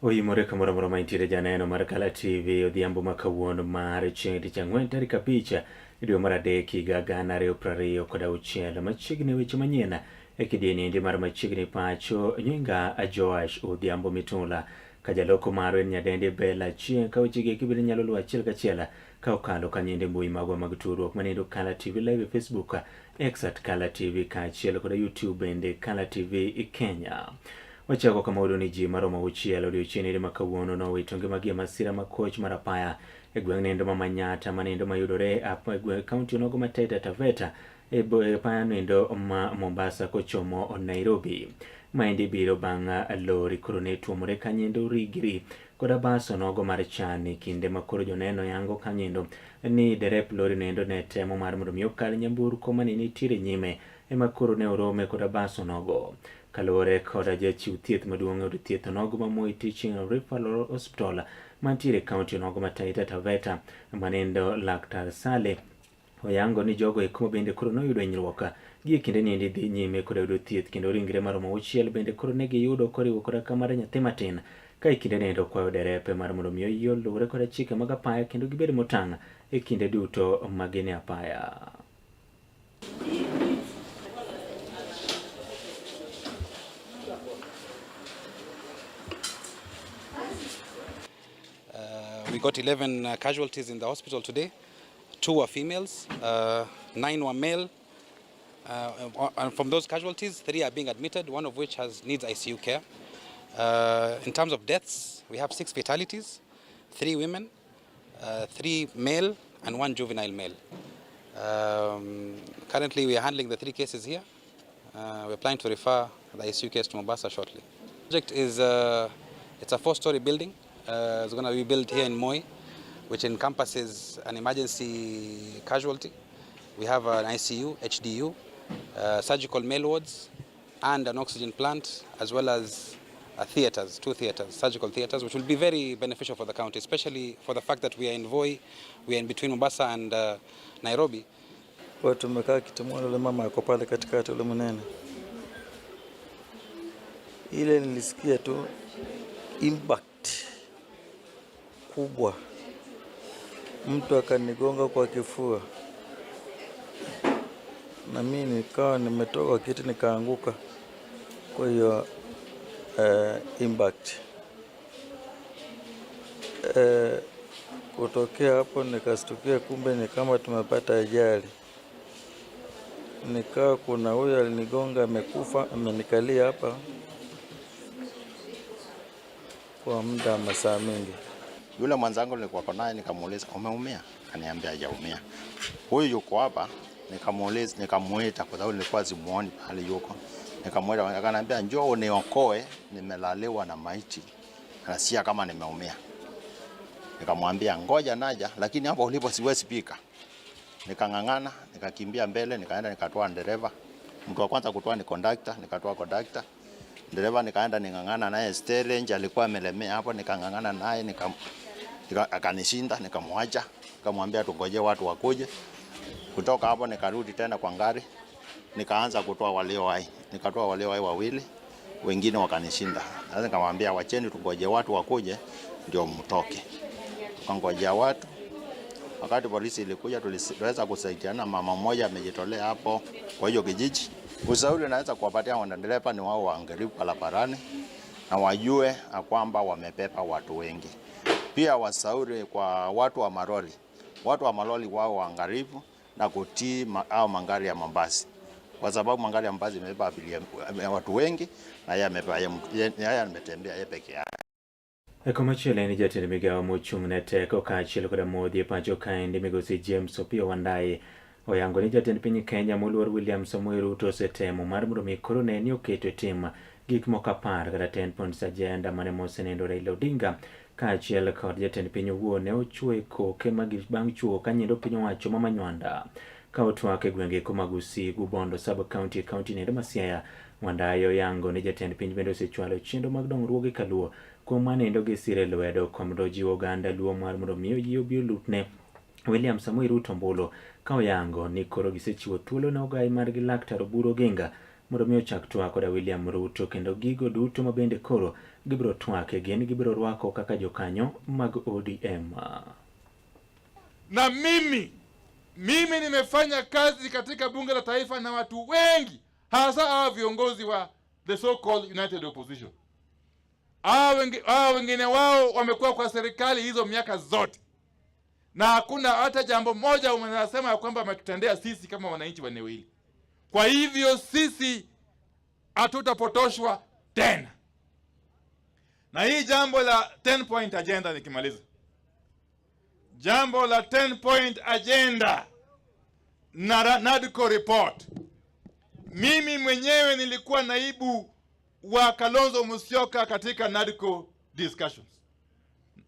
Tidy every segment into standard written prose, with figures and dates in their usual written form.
Oimore kamoro amora ma intiere janeno mar Kala TV odhiambo ma kawuono mar chieng' tich ang'wen tarik 5 e dwe mar 3 higa 2026. Machiegni weche manyien e kidieny endi mar machiegni pacho nyinga Joash Odhiambo Mitula ka jaloko marwa en nyadendi Bella Chieng' ka weche gi eki bende nyalo luwo achiel kachiel ka okalo kanyende mbui magwa mag tudruok manendo Kala TV Live e Facebook, X at Kala TV kaachiel koda YouTube bende Kala TV Kenya. Wachako kama wayudo ni ji maromo 6 odiochieng' nere ma kawuono nowito ngimagi e masira ma koch mar apaya e gweng' nendo ma Manyata manendo mayudore e gweng' kaunti onogo ma Taita Taveta e apaya nendo ma Mombasa kochomo Nairobi. Maendi biro bang' lori koro ne tuomore kanyendo Rigiri koda bas onogo mar chani kinde ma koro joneno yango kanyendo ni derep lori nendo ne temo mar mondo mi okal nyamburko mane nitiere nyime ema koro ne orome koda bas onogo. Kaluwore koda jachiw thieth maduong' e od thieth onogo ma Moi Teaching and Referral Hospital mantiere e kaunti onogo ma Taita Taveta manindo Laktar Sale oyango ni jogo eko ma bende koro noyudo hinyruok gi e kinde niendi dhi nyime koda yudo thieth kendo ringre maromo 6 bende koro ne giyudo koriwo koda ka mar nyathi matin ka e kinde niendo kwayo derepe mar mondo mi oyie oluwre koda chike mag apaya kendo gibed motang' e kinde duto ma gin e apaya. We got 11 casualties in the hospital today. 2 were females, 9 were male. And from those casualties, 3 are being admitted, one of which needs ICU care. In terms of deaths, we have 6 fatalities, 3 women, 3 male, and 1 juvenile male. Currently, we are handling the 3 cases here. We're planning to refer the ICU case to Mombasa shortly. The project is a 4-story building. It's going to be built here in Moi, which encompasses an emergency casualty. We have an ICU, HDU, surgical male wards, and an oxygen plant, as well as theaters, 2 theaters, surgical theaters, which will be very beneficial for the county, especially for the fact that we are in Voi, we are in between Mombasa and Nairobi. Watu tumekaa kitumwa, yule mama ako pale katikati, yule mnene. Ile nilisikia tu impact kubwa, mtu akanigonga kwa kifua na mimi nikawa nimetoka kiti nikaanguka. Kwa hiyo impact kutokea hapo nikastukia, kumbe ni kama tumepata ajali. Nikawa kuna huyo alinigonga amekufa, amenikalia hapa kwa muda wa masaa mingi. Yule mwenzangu nilikuwa naye nikamuuliza umeumia? Akaniambia hajaumia. Huyu yuko hapa, nikamuuliza, nikamuita kwa sababu nilikuwa simuoni pale yuko. Nikamuita akaniambia njoo uniokoe, nimelaliwa na maiti. Na si kama nimeumia. Nikamwambia ngoja naja, lakini hapo ulipo siwezi pika. Nikang'ang'ana, nikakimbia mbele, nikaenda nikatoa dereva. Mtu wa kwanza kutoa ni conductor, nikatoa conductor. Dereva nikaenda ning'ang'ana naye steering, alikuwa amelemea hapo, nikang'ang'ana naye, akanishinda, nikamwacha, nikamwambia tungoje watu wakuje. Kutoka hapo nikarudi tena kwa gari, nikaanza kutoa walio hai. Nikatoa walio hai wawili, wengine wakanishinda. Sasa nikamwambia wacheni tungoje watu wakuje ndio mtoke. Tukangojea watu. Wakati polisi ilikuja tuliweza kusaidiana, mama mmoja amejitolea hapo kwa hiyo kijiji. Ushauri naweza kuwapatia madereva ni wao waangalifu barabarani na wajue kwamba wamebeba watu wengi. Pia washauri kwa watu wa malori. Watu wa malori wao waangalifu na kutii au magari ya mabasi. Kwa sababu magari ya mabasi yamebeba abiria watu wengi na yeye amebeba yeye ametembea yeye peke yake. E komachielo en jatend migawo mochung' ne teko kaachiel koda modhi e pacho kaendi migosi James Opiyo Wandayi oyango ni jatend piny Kenya moluor William Samoei Ruto osetemo mar mondo mi koro ne ni oketo e tim gik moko 10 kata 10 points agenda mane mosenendo Raila Odinga kaachiel kod jatend piny owuon ne ochuo e koke magi bang' chuo kanyendo piny owacho ma Manywanda ka otwak e gwenge eko mag Usigu Bondo sub county e county nendo ma Siaya. Wandayi oyango ni jatend piny bende osechwalo chenro mag dongruoge kaluo kuom manendo gi sire lwedo kuom mondo ojiw oganda luo mar mondo mi oyie obi olutne William Samoei Ruto ombulu ka oyango ni koro gisechiwo thuolo ne ogai margi Laktar Oburu Oginga mondo mi ochak twak koda William Ruto kendo gigo duto ma bende koro gibiro twake gin gibiro rwako kaka jokanyo mag ODM. Na mimi nimefanya kazi katika bunge la taifa na watu wengi, hasa hawa viongozi wa the so called United Opposition. Hawa wengine wao wamekuwa kwa serikali hizo miaka zote, na hakuna hata jambo moja unasema ya kwamba ametutendea sisi kama wananchi wa eneo hili. Kwa hivyo sisi hatutapotoshwa tena na hii jambo la 10 point agenda. Nikimaliza, jambo la 10 point agenda na NADCO report, mimi mwenyewe nilikuwa naibu wa Kalonzo Musyoka katika NADCO discussions.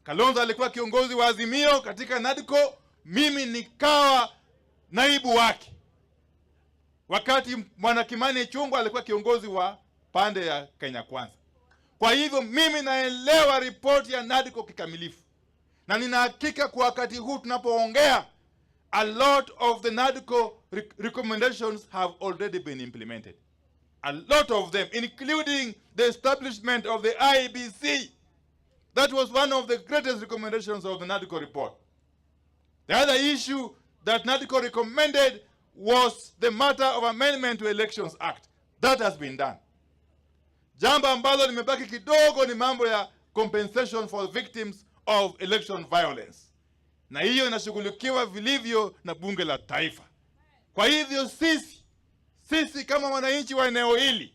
Kalonzo alikuwa kiongozi wa Azimio katika NADCO, mimi nikawa naibu wake, wakati Bwana Kimani Ichung'wah alikuwa kiongozi wa pande ya Kenya Kwanza. Kwa hivyo mimi naelewa ripoti ya NADCO kikamilifu, na nina hakika kwa wakati huu tunapoongea, a lot of the NADCO recommendations have already been implemented. A lot of them, including the establishment of the IEBC. That was one of the greatest recommendations of the NADCO report. The other issue that NADCO recommended was the matter of amendment to Elections Act. That has been done. Jambo ambalo limebaki kidogo ni mambo ya compensation for victims of election violence, na hiyo inashughulikiwa vilivyo na bunge la taifa. Kwa hivyo sisi kama wananchi wa eneo hili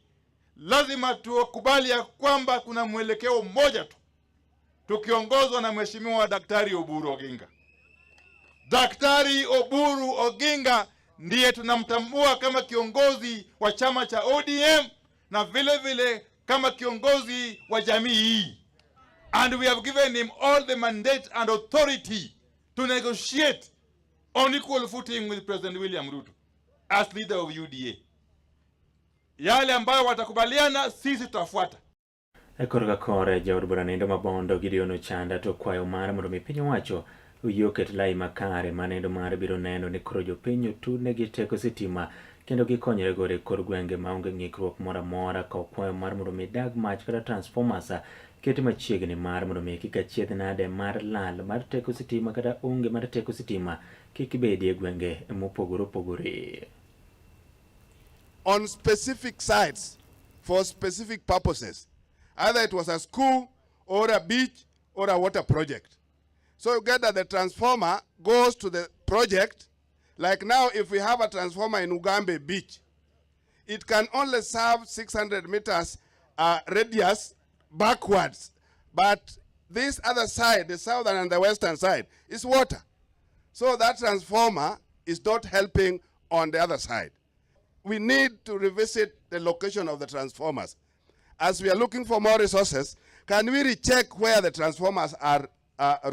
lazima tukubali ya kwamba kuna mwelekeo mmoja tu, tukiongozwa na Mheshimiwa Daktari Oburu Oginga. Daktari Oburu Oginga ndiye tunamtambua kama kiongozi wa chama cha ODM na vile vile kama kiongozi wa jamii hii. And we have given him all the mandate and authority to negotiate on equal footing with President William Ruto as leader of UDA. Yale ambayo watakubaliana sisi tutafuata. E korka kore jaod bura nindo mabondo Gideon Ochanda to kwayo mar mondo mi piny owacho oyie oket lai makare manendo mar biro neno ni koro jopiny otudnegi teko sitima kendo gikonyre godo e kor gwenge maonge ng'ikruok moro amora, ka okwayo mar mondo mi dag mach kata transformers ket machiegni mar mondo mi kik achiedh nade mar lal mar teko sitima kata onge mar teko sitima kik bedi e gwenge mopogore opogore. On specific sites for specific purposes. Either it was a school or a beach or a water project. So you get that the transformer goes to the project. Like now, if we have a transformer in Ugambe Beach, it can only serve 600 meters radius backwards. But this other side, the southern and the western side, is water. So that transformer is not helping on the other side. We need to revisit the location of the transformers. As we are looking for more resources, can we recheck where the transformers are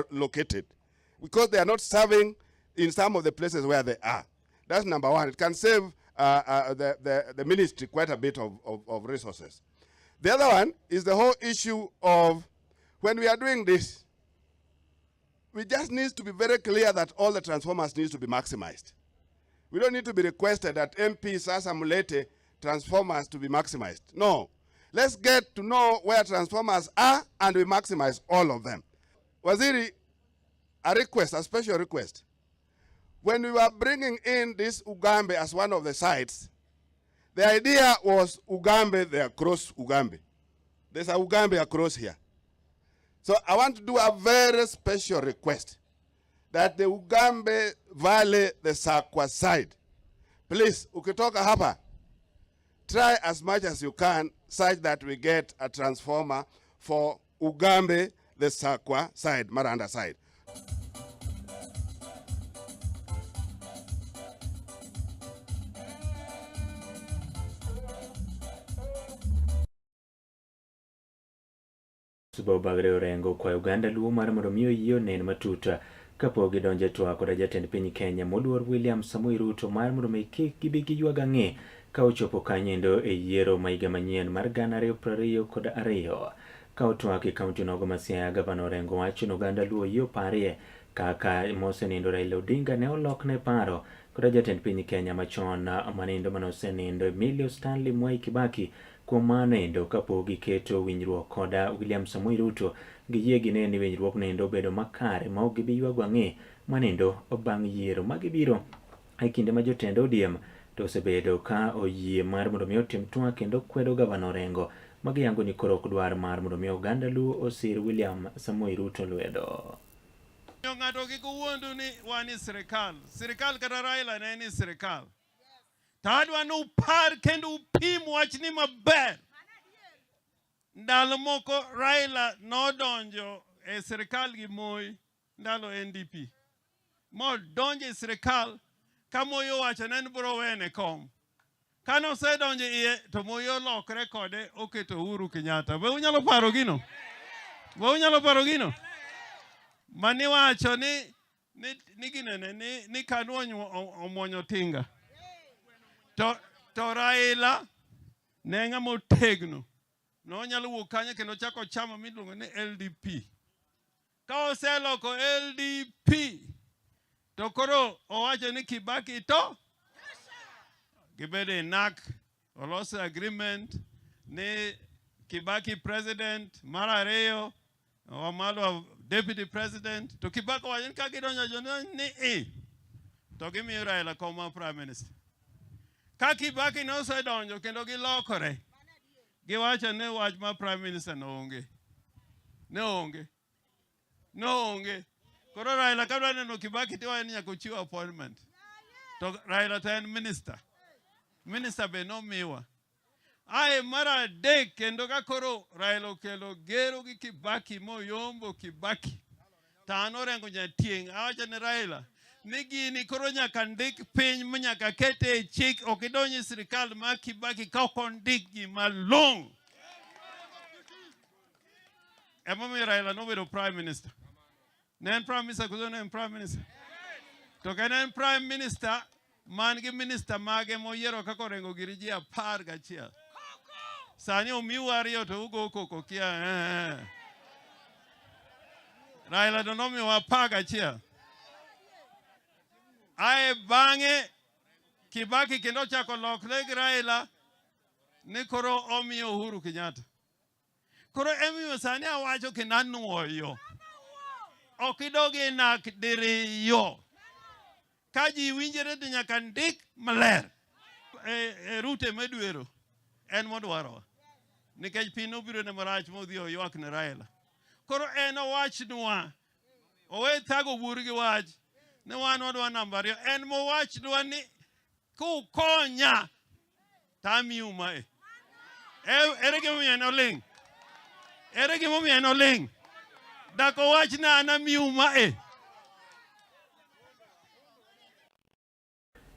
located? Because they are not serving in some of the places where they are. That's number one. It can save the ministry quite a bit of resources. The other one is the whole issue of when we are doing this, we just need to be very clear that all the transformers need to be maximized. We don't need to be requested that MP sasa mulete transformers to be maximized. No. Let's get to know where transformers are and we maximize all of them. Waziri, a request, a special request. When we were bringing in this Ugambe as one of the sites, the idea was Ugambe there, across Ugambe. There's a Ugambe across here. So I want to do a very special request that the Ugambe Valley, the Sakwa side, please, ukitoka hapa, try as much as you can such that we get a transformer for Ugambe, the Sakwa side, Maranda side. Suba Bagre Orengo kwa Uganda luo mar mondo mi oyie onen matut kapok gidonjo e twak koda jatend piny Kenya moluor William Samoei Ruto mar mondo mi kik gibi giywag ang'e ka ochopo kanyoendo e yiero ma higa manyien mar 2022. Ka otwak e kaunti nogo ma Siaya, gavana Orengo wacho ni oganda luo oyie oparie kaka mosenindo Raila Odinga ne olokne paro Koda jatend piny Kenya machon manindo mane osenindo Emilio Stanley Mwai Kibaki. Kuom mano endo kapok giketo winjruok koda William Samoei Ruto, giyie gine ni winjruokno endo obedo makare ma ok gibi ywago ang'e manindo bang' yiero ma gibiro e kinde ma jotend ODM to osebedo ka oyie mar mondo mi otim twak kendo kwedo gavana Orengo ma giyango ni koro ok dwar mar mondo mi oganda Luo osir William Samoei Ruto lwedo. Ng'ato kik wuondu ni wan e sirikal. Sirikal kata Raila ne ni sirikal. To adwa ni upar kendo upim wachni maber. Ndalo moko Raila nodonjo e sirikal gi Moi ndalo NDP. Modonjo e sirikal ka Moi owacho ne en biro wene kom. Kane osedonjo iye to Moi olokre kode oketo Uhuru Kenyatta. Be unyalo paro gino? Be unyalo paro gino? Mani wacho ni ni ginene ni KANU omuonyo tinga. To Raila ne ng'ama otegno. Nonyalo wuok kanyo kendo chako chama miluongo ni LDP. Ka oseloko LDP to koro owacho ni Kibaki to gibedo e NAC, oloso agreement ni Kibaki president mar ariyo, Wamalwa deputy president, to Kibaki owacho ni ka gidonjo ni i to gimiyo Raila kom mar prime minister. Ka Kibaki nosedonjo kendo gilokore, giwacho ni wach mar prime minister no onge. Ne onge. No onge. Koro Raila ka dwa neno Kibaki tiwacho ni nyaka ochiw appointment. To Raila to en minister. Minister be nomiwa. Ae mar adek kendo ka koro Raila okelo gero gi Kibaki moyombo Kibaki. To an Orengo Nyatieng' awacho ne Raila ni gini koro nyaka ndik piny nyaka kete e chik, ok idonj e sirikal mar Kibaki ka ok ondik gima long'o. Emomiyo Raila nobedo prime minister. Ne en prime minister koso ne en prime minister? To ka ne en prime minister man gi minister mage moyiero kaka Orengo giri ji 11. Sani omiu ariyo to ugo koko kia. Raila to nomiyowa 11. Ae bang'e Kibaki kendo ochako lokre gi Raila ni koro omiyo Uhuru Kenyatta. Koro emomiyo sani awacho kendo anuoyo. Ok idog e NAC diriyo. Ka ji winjore to nyaka ndik maler. E Ruto ema idwero. En modwarowa. Nikech piny nobiro ne marach modhi oywak ne Raila. Koro en owachnwa. Owe thago bur gi wach. Ne wan wadwa namba 2. En mowachnwa ni kukonya to amiu mae. Ere gimomiyo en oling'? Ere gimomiyo en oling'? Dak owachna an amiu mae.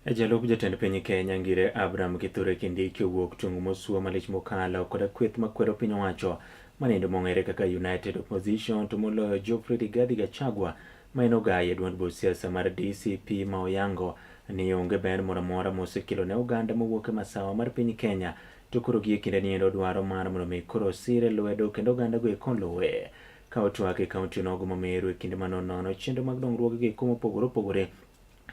Jalup jatend piny Kenya Ngire Abraham Kithure Kindiki owuok tung' mosuo malich mokalo koda kweth makwero piny owacho manindo mong'ere kaka United Opposition to moloyo Geoffrey Rigathi Gachagua ma en ogayi e duond buch siasa mar DCP ma oyango ni onge ber moro amora mosekelo ne oganda mowuok e masawa mar piny Kenya to koro gie kinde ni endo dwaro mar mondo mi koro sire lwedo kendo oganda go eko luwe. Ka otwak e kaunti onogo ma Meru e kinde mane onono chenro mag dongruoge eko mopogore opogore,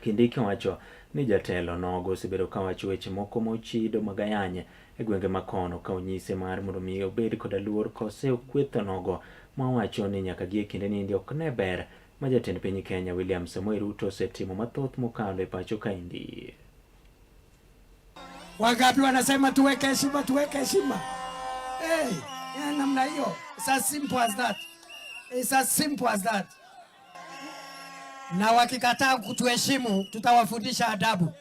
Kindiki owacho ni jatelo nogo osebedo kawacho weche moko mochido mag ayany e gwenge ma kono ka onyise mar mondo mi obed koda luor kose okwetho nogo ma owacho ni nyaka gie kinde nindi ok ne ber ma jatend piny Kenya William Samoei Ruto osetimo mathoth mokalo e pacho kaendi. Wangapi wanasema tuweke heshima, tuweke heshima? Hey, yeah, namna hiyo. It's as simple as that. It's as simple as that. Na wakikataa kutuheshimu tutawafundisha adabu.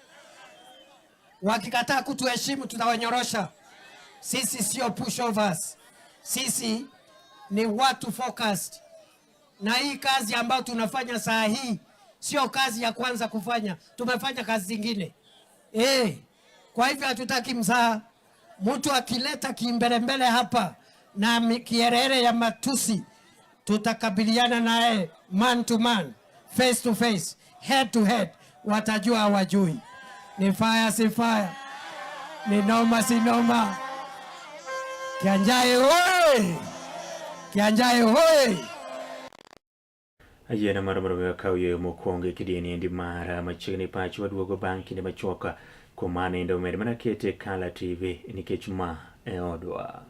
Wakikataa kutuheshimu tutawanyorosha. Sisi sio pushovers. Sisi ni watu focused. Na hii kazi ambayo tunafanya saa hii sio kazi ya kwanza kufanya. Tumefanya kazi zingine. Kwa hivyo hatutaki mzaha. Mtu akileta kimbelembele hapa na kiherehere ya matusi, tutakabiliana naye man to man, face to face, head to head. Watajua hawajui. Ni fire si fire, ni noma si noma. Kianjae hoi! Kianjae hoi! Ayiena mar mondo mi wakaw yueyo mokwongo e kidieny endi mar machiegni pacho waduogo bang' kinde machuok. Kuom mano endo med mana kete Kala TV nikech ma e odwa.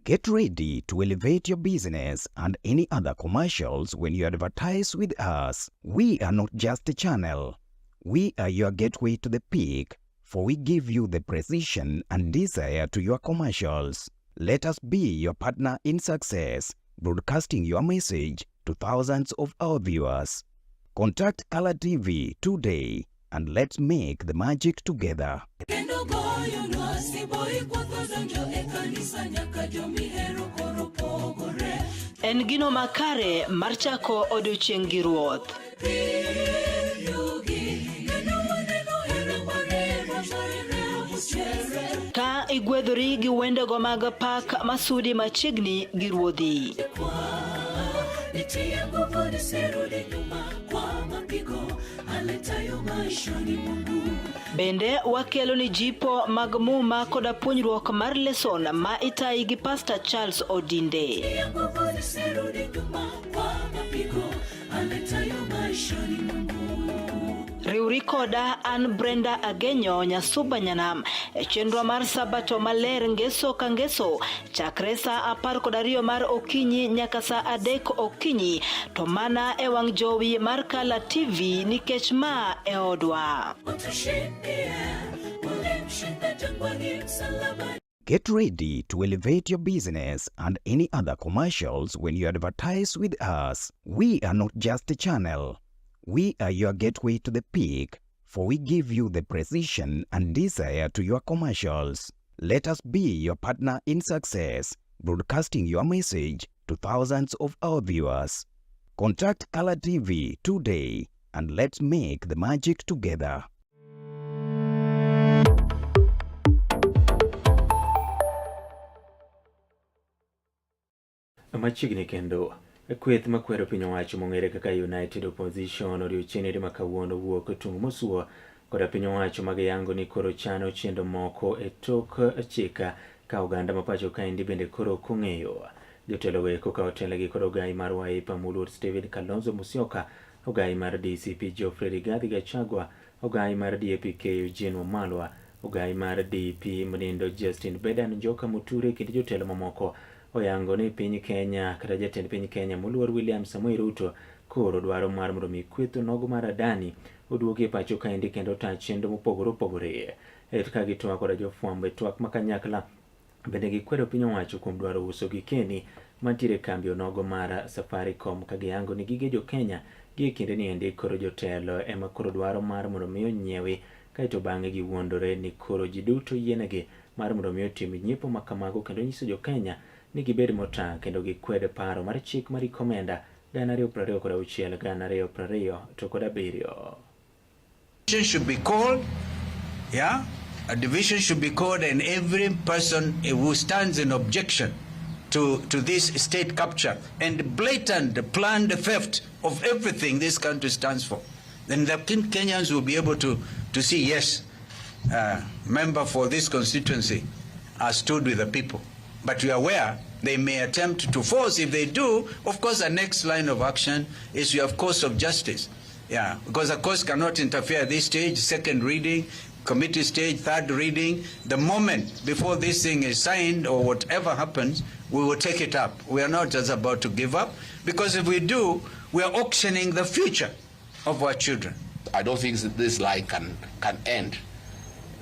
Get ready to elevate your business and any other commercials when you advertise with us. We are not just a channel. We are your gateway to the peak, for we give you the precision and desire to your commercials. Let us be your partner in success, broadcasting your message to thousands of our viewers. Contact Color TV today and let's make the magic together. Kendo goyonwa siboi kwotho donjo e kanisa nyaka jomihero koro pogore. En gino makare mar chako odiochieng' gi Ruoth. Yugi kendo waneno hera mare mochwere mochiere. Ka igwedhori gi wendego mag pak masudi machiegni gi Ruodhi. Nitie nguvu nisirudi nyuma kwa mapigo aletayo maishani mwangu. Bende wakelo ni jipo mag muma koda puonjruok mar leson ma itayi gi Pastor Charles Odinde. Nitie nguvu nisirudi nyuma kwa mapigo aletayo maishani mwangu. Riwri koda an Brenda Agenyo Nyasuba Nyanam e chenro mar Sabato maler ngeso ka ngeso chakre saa 12 mar okinyi nyaka saa 3 okinyi to mana e wang' jowi mar Kala TV nikech ma e odwa. Utushindie, ulimshinda jangwani msalabani. Get ready to elevate your business and any other commercials when you advertise with us. We are not just a channel. We are your gateway to the peak, for we give you the precision and desire to your commercials. Let us be your partner in success, broadcasting your message to thousands of our viewers. Contact Color TV today and let's make the magic together. Machiegni kendo kweth makwero piny owacho mong'ere kaka United Opposition odiochieng' ma kawuono wuok tung' mosuo koda piny owacho mag yango ni koro chano chenro moko e tok chik ka oganda ma pacho kaendi bende koro ok ong'eyo. Jotelo weko ka otelnegi kod ogai mar Wiper moluor Stephen Kalonzo Musyoka, ogai mar DCP Geoffrey Rigathi Gachagua, ogai mar DAP-K Eugene Wamalwa, ogai mar DP Mnindo Justin Bedan Njoka Muturi kendo jotelo mamoko oyango ni piny Kenya kata jatend piny Kenya moluor William Samoei Ruto koro dwaro mar mondo mi kweth onogo mar Adani oduogi e pacho kaendi kendo ota chenro mopogore opogore. Ka gitwak koda jofwambo e twak ma kanyakla bende gikwedo piny owacho kuom dwaro uso gikeni mantiere e kambi onogo mar Safaricom ka giyango ni gige jo Kenya gi e kinde ni endi koro jotelo ema koro dwaro mar mondo mi onyiewi kaeto bang'e giwuondore ni koro ji duto yienegi mar mondo mi otim nyiepo ma kamago kendo nyiso jo Kenya ni gibed motang' kendo gikwed paro mar chik mar omenda 2026 2027. Should be called, yeah? A division should be called, and every person who stands in objection to this state capture and blatant planned theft of everything this country stands for, then the Kenyans will be able to see, yes, member for this constituency has stood with the people. But we are aware they may attempt to force. If they do, of course, the next line of action is you have course of justice. Yeah, because the courts cannot interfere at this stage, second reading, committee stage, third reading. The moment before this thing is signed or whatever happens, we will take it up. We are not just about to give up, because if we do, we are auctioning the future of our children. I don't think this lie can end,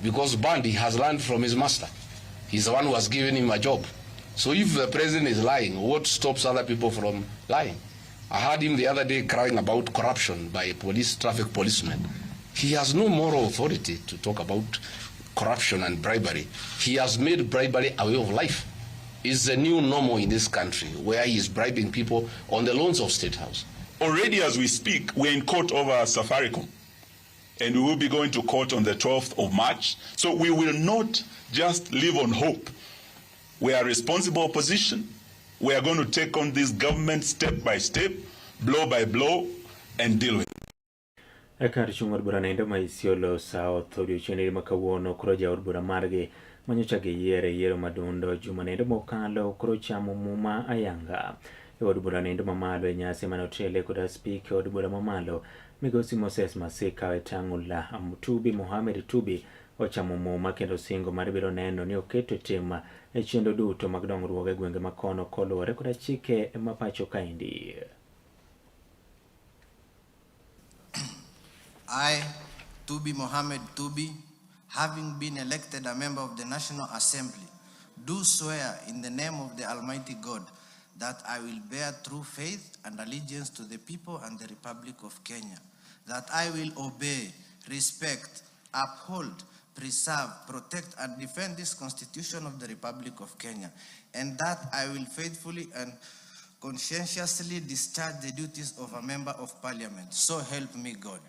because Bandi has learned from his master. He's the one who has given him a job. So if the president is lying, what stops other people from lying? I heard him the other day crying about corruption by police, traffic policemen. He has no moral authority to talk about corruption and bribery. He has made bribery a way of life. It's the new normal in this country, where he is bribing people on the loans of State House. Already as we speak, we're in court over Safaricom. And we will be going to court on the 12th of March. So we will not just live on hope. We are a responsible opposition. We are going to take on this government step by step, blow by blow, and deal with it. Kar chung' od bura naendo ma Isiolo South odiochieng' ma kawuono koro jaod bura margi manyocha giyier e yiero madundo juma nendo mokalo koro chamo muma ayanga. E od bura nendo mamalo e nyasi mane otele koda spika e od bura mamalo migosi Moses Masika Wetang'ula Tubi Mohamed Tubi ochamo muma kendo singo mar biro neno ni oketo e tim e chenro duto mag dongruok e gwenge ma kono koluwore koda chike ma pacho kaendi. I, Tubi Mohamed Tubi, having been elected a member of the National Assembly, do swear in the name of the Almighty God that I will bear true faith and allegiance to the people and the Republic of Kenya, that I will obey, respect, uphold, preserve, protect, and defend this Constitution of the Republic of Kenya, and that I will faithfully and conscientiously discharge the duties of a member of parliament. So help me God.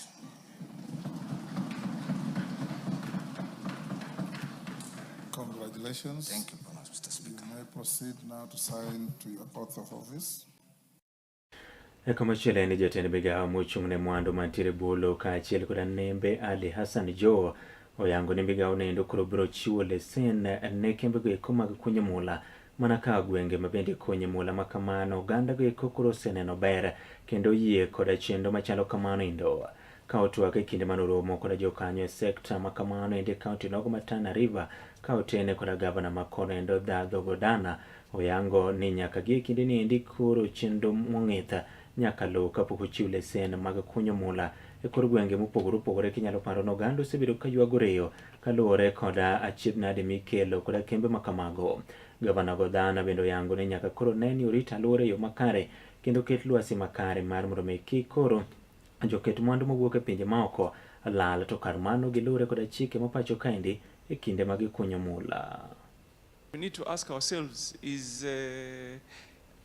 Congratulations. Thank you, Mr. Speaker. You may proceed now to sign to your oath of office. E komachielo en jatend migawo mochung' ne mwandu mantiere bolo kaachiel koda nembe Ali Hassan Joho oyango ni migawo noendo koro biro chiwo lesen ne kembego eko mag kunyo mula mana ka gwenge ma bende kunyo mula ma kamano oganda go eko koro oseneno ber kendo yie koda chenro machalo kamano endo. Ka otwak e kinde mane oromo koda jokanyo e sekta ma kamano endo e kaunti nogo ma Tana River ka otene koda gavana ma kono endo Dhadho Godana oyango ni nyaka gi e kinde ni endi koro chenro mong'ith nyaka luw kapok ochiw lesen mag kunyo mula e kor gwenge mopogore opogore. Kinyalo paro ni oganda osebedo ka ywago reyo kaluwore koda achiedh nade mikelo koda kembe ma kamago. Gavana Godana bende oyango ni nyaka koro ne ni orit alwora e yo makare kendo ket lwasi makare mar mondo mi kik koro joket mwandu mowuok e pinje maoko lal to kar mano giluwre koda chike ma pacho kaendi e kinde ma gikunyo mula. We need to ask ourselves is,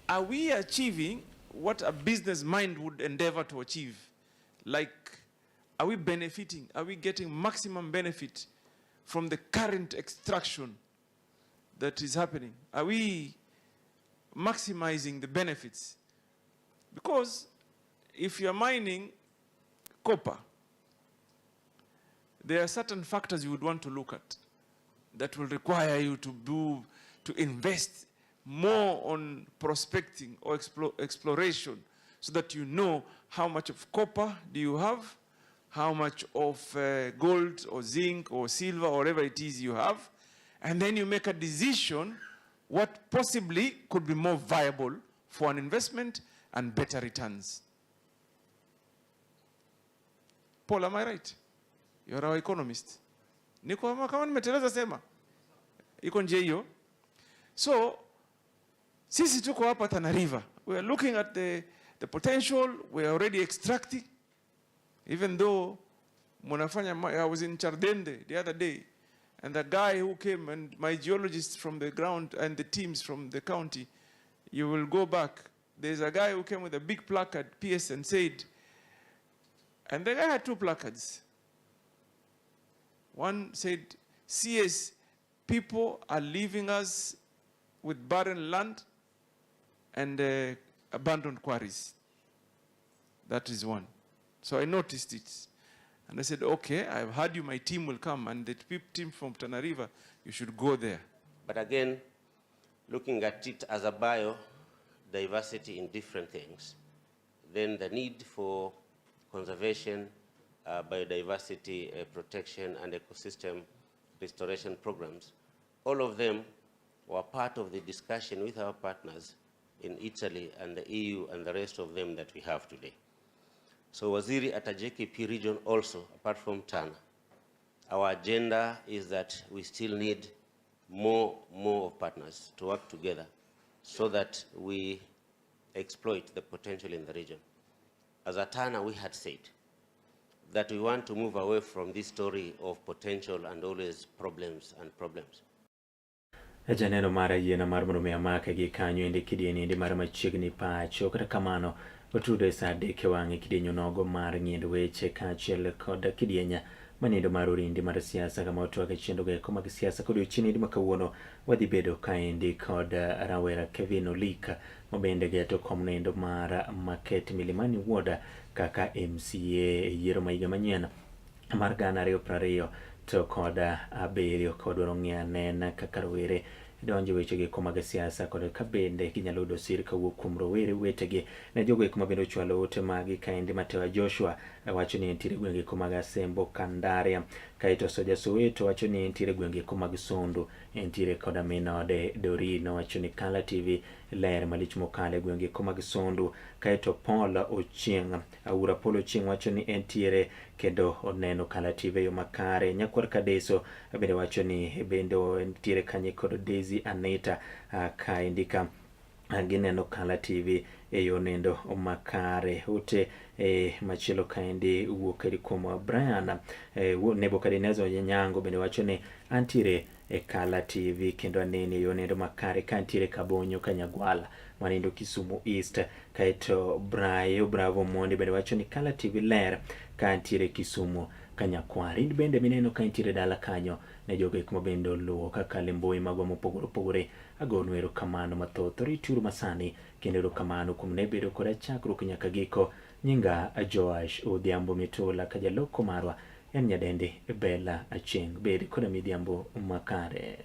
are we achieving what a business mind would endeavor to achieve? Like, are we benefiting? Are we getting maximum benefit from the current extraction that is happening? Are we maximizing the benefits? Because if you're mining copper, there are certain factors you would want to look at that will require you to invest more on prospecting or exploration so that you know how much of copper do you have, how much of gold or zinc or silver or whatever it is you have, and then you make a decision what possibly could be more viable for an investment and better returns. Paul, am I right? You're our economist. Niko kama nimeteleza sema. Iko nje hiyo. So, sisi tuko hapa Tana River. We are looking at the potential. We are already extracting. Even though munafanya, I was in Chardende the other day, and the guy who came and my geologists from the ground and the teams from the county, you will go back. There's a guy who came with a big placard, PS, and said, and the guy had two placards. One said, CS, people are leaving us with barren land and abandoned quarries. That is one. So I noticed it. And I said, okay, I've heard you, my team will come, and the team from Tana River, you should go there. But again, looking at it as a biodiversity in different things, then the need for conservation, biodiversity protection, and ecosystem restoration programs, all of them were part of the discussion with our partners in Italy and the EU and the rest of them that we have today. So Waziri, at a JKP region also, apart from Tana, our agenda is that we still need more of partners to work together so that we exploit the potential in the region. As a Tana, we had said that we want to move away from this story of potential and always problems and problems. Janeno mar yiena mar mondo mi amake gi kanyo endi kidieny endi mar machiegni pacho. Kata kamano otudo e sa 3 e wang'e kidieny onogo mar ng'iendo weche kaachiel kod kidieny manindo mar orindi mar siasa kama otwak e chenro go mag siasa. Kod odiochieng' endi ma kawuono wadhi bedo kaendi kod rawera Kevin Olik ma bende geto kom noendo mar Market Milimani Ward kaka MCA e yiero ma higa manyien mar 2020. to kod abiriyo ka wadwaro ng'iyo anena kaka rowere donjo e weche gi mag siasa kod ka bende ginyalo yudo sir kawuok kuom rowere wetegi. Ne jogo eko ma bende ochwalo ote magi kaendi Matewa Joshua wacho ni entiere gwenge eko mag Asembo Kandaria, kaeto Soja Soweto wacho ni entiere gwenge eko mag Sondu, entiere koda min ode Doreen wacho ni Kala TV ler malich mokalo e gwenge eko mag Sondu, kaeto Paul Ochieng Aura Paul Ochieng wacho ni entiere kendo oneno Kala TV e yo makare. Nyakwar Kadeso bende wacho ni bende entiere kanye kod Daisy Anita kaendi ka gineno Kala TV e yo nendo makare. Ote e machielo kaendi wuok eri kuom Brian Nebukadnezar Nyango bende wacho ni antiere e Kala TV kendo anene e yo nendo makare ka antiere Kabonyo Kanyagwal manindo Kisumu East. Kaeto Brayo Bravo Mondi bende wacho ni Kala TV ler ka antiere Kisumu Kanyakwar. In bende mineno ka intiere dala kanyo ne jogo eko ma bende oluwo kaka le mbui magwa mopogore opogore agonu erokamano mathoth. Rituru masani kendo erokamano kuom ne bedo koda chakruok nyaka giko. Nyinga Joash Odhiambo Mitula ka jaloko marwa en nyadendi Bella Achieng'. Bed koda midhiambo makare.